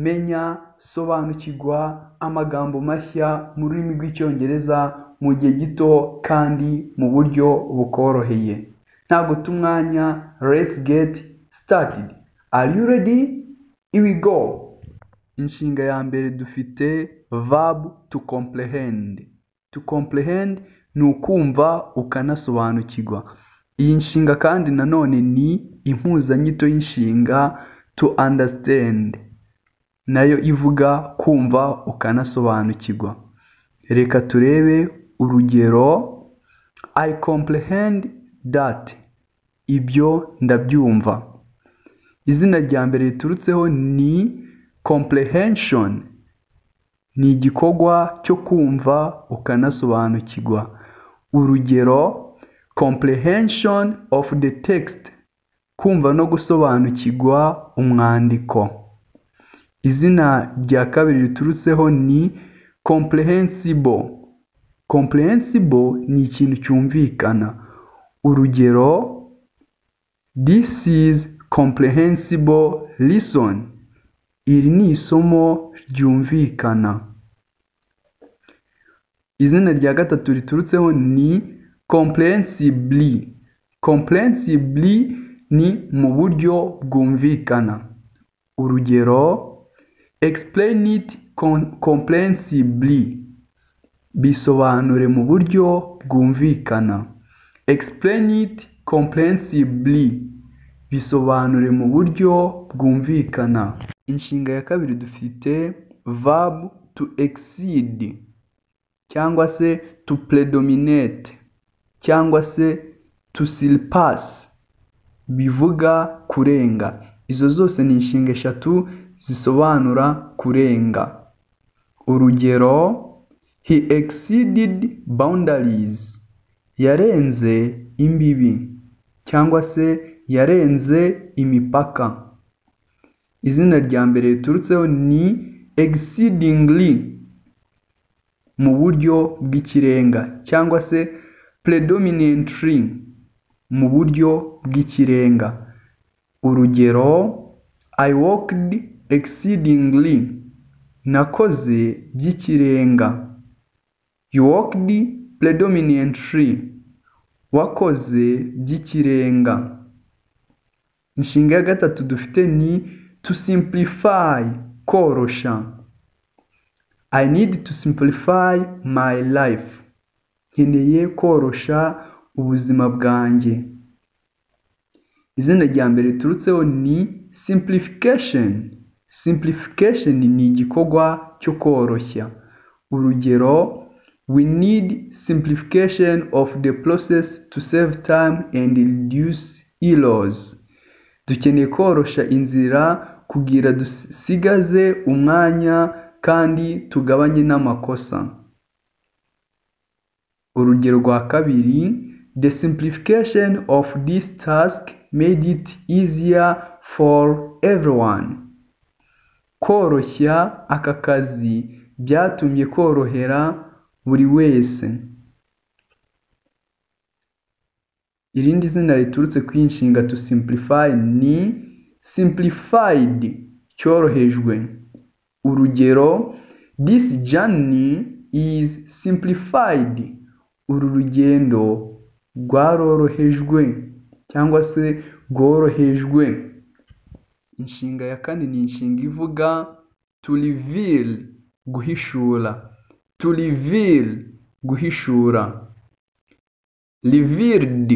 Menya, sobanukirwa amagambo mashya mu rurimi rw'Icyongereza mu gihe gito kandi mu buryo bukoroheye. Nta guta umwanya, let's get started. Are you ready? Here we go. Inshinga ya mbere dufite verb to comprehend. To comprehend ni ukumva ukanasobanukirwa. Iyi nshinga kandi nanone ni impuzanyito y'inshinga to understand, nayo ivuga kumva ukanasobanukirwa. Reka turebe urugero: I comprehend that, ibyo ndabyumva. Izina rya mbere riturutseho ni comprehension, ni igikorwa cyo kumva ukanasobanukirwa. Urugero: comprehension of the text, kumva no gusobanukirwa umwandiko. Izina rya kabiri riturutseho ni comprehensible. Comprehensible ni ikintu cyumvikana. Urugero: this is comprehensible lesson, iri ni isomo ryumvikana. Izina rya gatatu riturutseho ni comprehensibly. Comprehensibly ni mu buryo bwumvikana. Urugero: explain it comprehensibly, bisobanure mu buryo bwumvikana. Explain it comprehensibly, bisobanure mu buryo bwumvikana. Inshinga ya kabiri dufite verb to exceed cyangwa se to predominate cyangwa se to surpass, bivuga kurenga. Izo zose ni inshinga eshatu zisobanura kurenga. Urugero: he exceeded boundaries, yarenze imbibi cyangwa se yarenze imipaka. Izina rya mbere riturutseho ni exceedingly, mu buryo bw'ikirenga, cyangwa se predominantly, mu buryo bw'ikirenga. Urugero: I worked exceedingly, nakoze by'ikirenga. You worked predominantly, wakoze by'ikirenga. Inshinga ya gatatu dufite ni to simplify, korosha. I need to simplify my life, nkeneye korosha ubuzima bwanjye. Izina rya mbere riturutseho ni simplification. Simplification ni igikorwa cyo koroshya. Urugero: we need simplification of the process to save time and reduce errors. Dukeneye korosha inzira kugira dusigaze umwanya kandi tugabanye n'amakosa. Urugero rwa kabiri: the simplification of this task made it easier for everyone. Koroshya aka kazi byatumye korohera buri wese. Irindi zina riturutse ku inshinga to simplify ni simplified, cyorohejwe. Urugero: this journey is simplified, uru rugendo rwarorohejwe cyangwa se rworohejwe. Inshinga ya kane ni inshinga ivuga to reveal, guhishura. To reveal, guhishura. Revealed,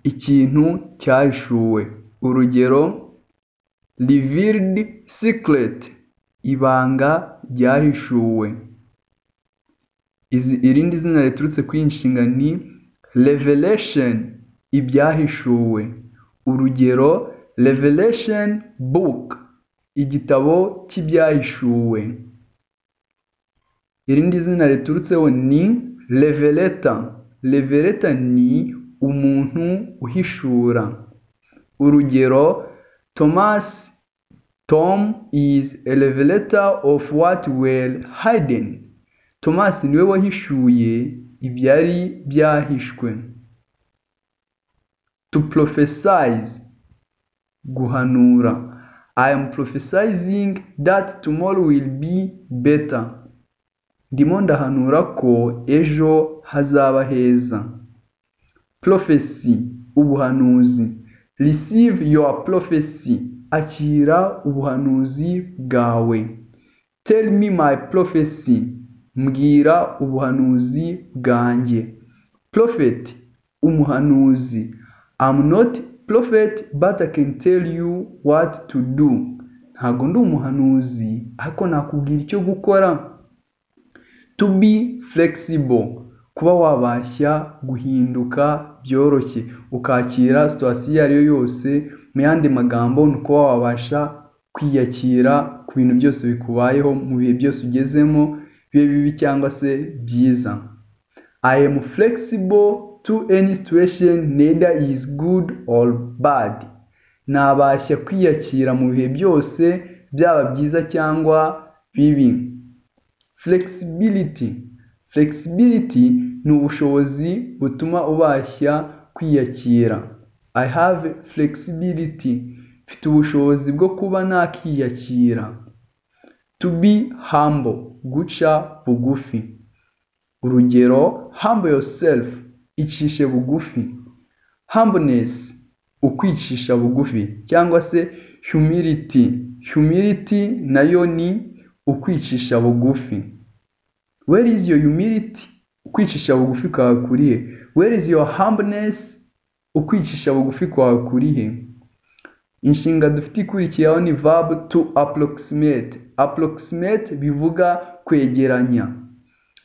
ikintu cyahishuwe. Urugero: revealed secret, ibanga ryahishuwe. Irindi zina riturutse kuri iyi nshinga ni revelation, ibyahishuwe. Urugero: revelation book, igitabo cy'ibyahishuwe. Irindi zina riturutseho ni revelator. Revelator ni umuntu uhishura. Urugero: Thomas Tom is a revelator of what were hidden. Thomas niwe wahishuye ibyari byahishwe. To prophesize, guhanura. I am prophesizing that tomorrow will be better. Ndimo ndahanura ko ejo hazaba heza. Prophecy, ubuhanuzi. Receive your prophecy. Akira ubuhanuzi bwawe. Tell me my prophecy. Mbwira ubuhanuzi bwanjye. Prophet, umuhanuzi. I'm not prophet but I can tell you what to do. Ntago ndi umuhanuzi ariko nakubwira icyo gukora. To be flexible, kuba wabasha guhinduka byoroshye, ukakira situation iyo ari yo yose. Mu yandi magambo ni ukuba wabasha kwiyakira ku bintu byose bikubayeho mu bihe byose ugezemo, bibe bibi cyangwa se byiza. I am flexible to any situation, neither is good or bad. Nabasha kwiyakira mu bihe byose, byaba byiza cyangwa bibi. Flexibility. Flexibility ni ubushobozi butuma ubasha kwiyakira. I have flexibility. Mfite ubushobozi bwo kuba nakiyakira. To be humble, guca bugufi. Urugero, humble yourself, icishe bugufi. Humbleness, ukwicisha bugufi, cyangwa se humility. Humility nayo ni ukwicisha bugufi. Where is your humility? Ukwicisha bugufi kwawe kuri he? Where is your humbleness? Ukwicisha bugufi kwawe kuri he? Inshinga dufite ikurikiyeho ni verb to approximate. Approximate bivuga kwegeranya.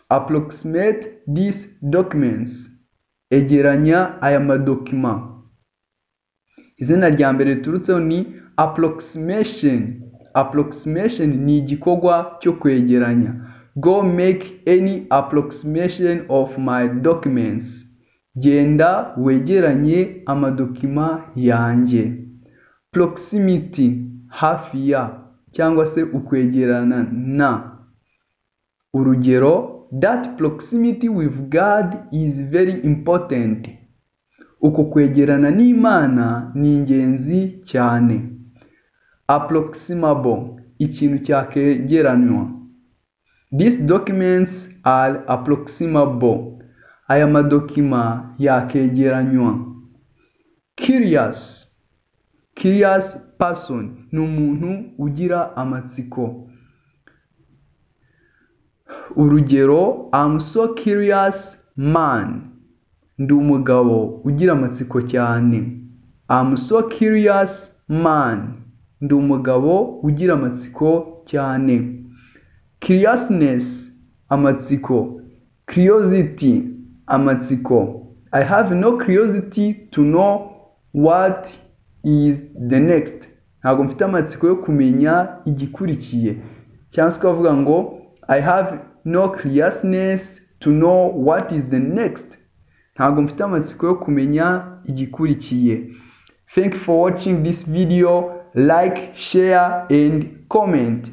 Approximate these documents. Egeranya aya madokima. Izina rya mbere riturutseho ni approximation. Approximation ni igikorwa cyo kwegeranya. Go make any approximation of my documents. Genda wegeranye amadokima yanjye. Proximity, hafi ya cyangwa se ukwegerana na. Urugero, that proximity with God is very important. Uko kwegerana n'Imana ni ingenzi cyane. Approximable, ikintu cyakegeranywa. These documents are approximable. Aya madokima yakegeranywa. Curious. Curious person ni umuntu ugira amatsiko. Urugero, I'm so curious man. Ndi umugabo ugira amatsiko cyane. I'm so curious man. Ndi umugabo ugira amatsiko cyane. Curiousness, amatsiko. Curiosity, amatsiko. I have no curiosity to know what is the next. Ntabwo mfite amatsiko yo kumenya igikurikiye. Cyangwa se ukavuga ngo I have no curiousness to know what is the next. Ntabwo mfite amatsiko yo kumenya igikurikiye. Thank you for watching this video. Like, share and comment.